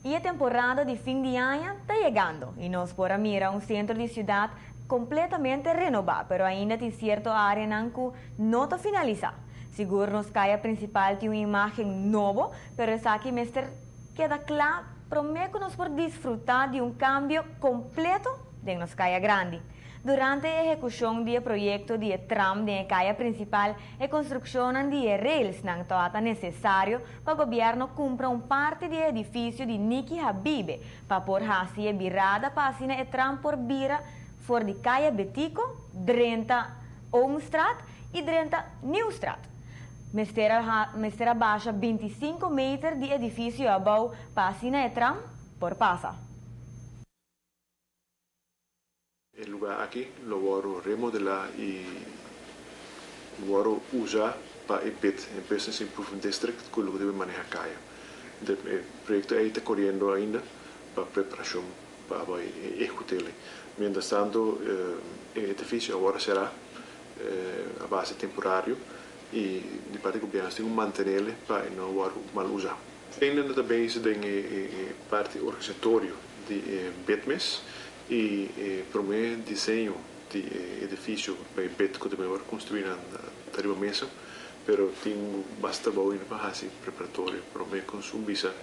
Y e temporada di fin di aña ta yegando y nos por a mira un centro di ciudad completamente renoba, pero ainda tin cierto areanan cu no ta finalisa. Sigur nos caya principal tin un imagen nobo, pero esaki mester keda cla prome cu nos por disfruta di un cambio completo den nos caya grandi. Durante e ehecucion di e proyecto di e tram den e caya principal, e construccionnan di e railsnan tabata necesario pa gobierno cumpra un parti di e edificio di Nicky Habibe pa por haci e birada pa asina e tram por bira for di Caya Betico drenta Oomstraat y drenta Nieuwstraat. Mester a mester a basha 25 meter di edificio abou pa asina e tram por pasa. E lugá aki lo wòrdu remodelá i wòrdu usá pa e bid, e Business Improvement District, ku lo debe manehá kaya. E proyekto ei ta koriendo ainda pa preparashon pa bai ehekut'é. Mientras tanto e edifisio a wòrdu será a base temporario i di parti gobièrnu tin ku mantené'le pa e no wòrdu mal usá. Ainda no ta bezig den e parti organisatorio di e bid mes i e promé diseño di e edifisio pa e bid ku ta bai wòrdu konstruí nan ta riba mesa, pero tin basta trabou ainda pa hasi preparatorio promé ku nos bisa.